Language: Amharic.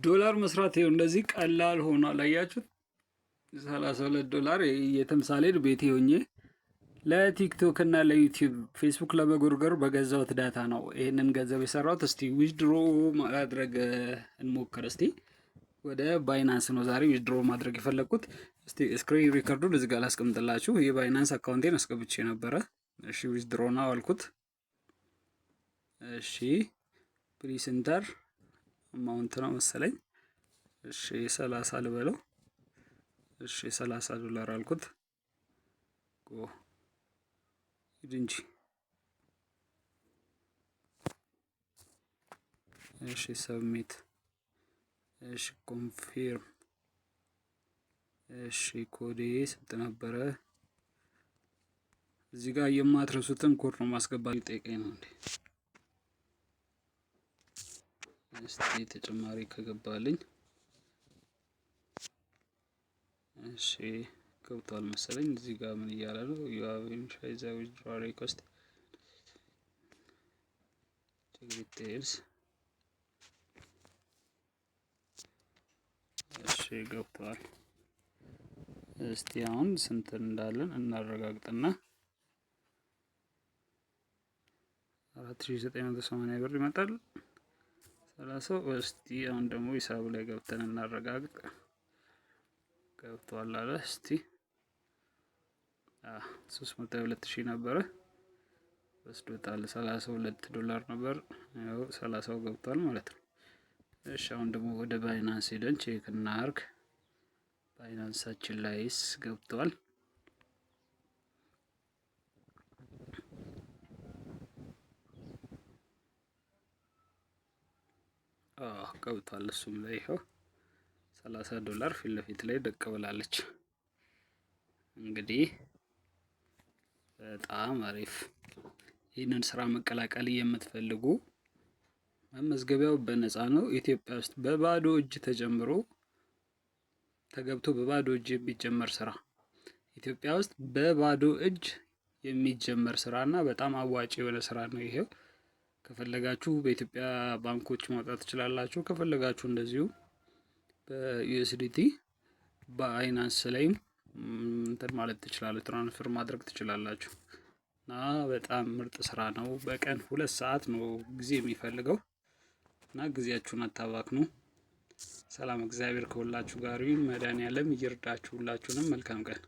ዶላር መስራት ይኸው እንደዚህ ቀላል ሆኗል። አያችሁት? $32 የተምሳሌት ቤቴ ሆኜ ለቲክቶክ እና ለዩቲዩብ፣ ፌስቡክ ለመጎርጎር በገዛሁት data ነው ይህንን ገንዘብ የሰራሁት። እስቲ withdraw ማድረግ እንሞክር። እስቲ ወደ ባይናንስ ነው ዛሬ withdraw ማድረግ የፈለግኩት። እስቲ screen record ኡን እዚህ ጋር ላስቀምጥላችሁ። የባይናንስ account ኤን አስገብቼ ነበረ። እሺ፣ withdraw ነው አልኩት። እሺ፣ please enter amount ነው መሰለኝ። እሺ፣ 30 ልበለው። እሺ፣ $30 አልኩት። Go ሂድ እንጂ። እሺ፣ submit። እሺ፣ confirm። እሺ፣ ኮዴ ስንት ነበረ? እዚህ ጋር የማትረሱትን ኮድ ነው ማስገባት ይጠይቀኝ ነው እንዴ? እስቲ ተጨማሪ ከገባልኝ። እሺ፣ ገብቷል መሰለኝ። እዚህ ጋር ምን እያለ ነው? You have initialized the withdrawal request, details። እሺ፣ ገብቷል። እስቲ አሁን ስንት እንዳለን እናረጋግጥና 4980 ብር ይመጣል። 30። እስቲ አሁን ደግሞ ሂሳቡ ላይ ገብተን እናረጋግጥ። ገብቷል አለ። እስቲ 302,000 ነበረ፣ ወስዶታል። $32 ነበር፣ ያው 30ው ገብቷል ማለት ነው። እሺ፣ አሁን ደግሞ ወደ ባይናንስ ሄደን check እናርግ። ባይናንሳችን ላይስ ገብቷል? ገብቷል። እሱም ላይ ይኸው $30 ፊት ለፊት ላይ ደቅ ብላለች። እንግዲህ በጣም አሪፍ። ይህንን ስራ መቀላቀል የምትፈልጉ መመዝገቢያው በነፃ ነው። ኢትዮጵያ ውስጥ በባዶ እጅ ተጀምሮ ተገብቶ በባዶ እጅ የሚጀመር ስራ፣ ኢትዮጵያ ውስጥ በባዶ እጅ የሚጀመር ስራ እና በጣም አዋጭ የሆነ ስራ ነው ይሄው። ከፈለጋችሁ በኢትዮጵያ ባንኮች ማውጣት ትችላላችሁ። ከፈለጋችሁ እንደዚሁ በ USDT ባይናንስ ላይም እንትን ማለት ትችላላችሁ፣ transfer ማድረግ ትችላላችሁ። እና በጣም ምርጥ ስራ ነው። በቀን 2 ሰዓት ነው ጊዜ የሚፈልገው እና ጊዜያችሁን አታባክኑ። ሰላም፣ እግዚአብሔር ከሁላችሁ ጋር ይሁን። መድኃኒዓለም ይርዳችሁ ሁላችሁንም። መልካም ቀን።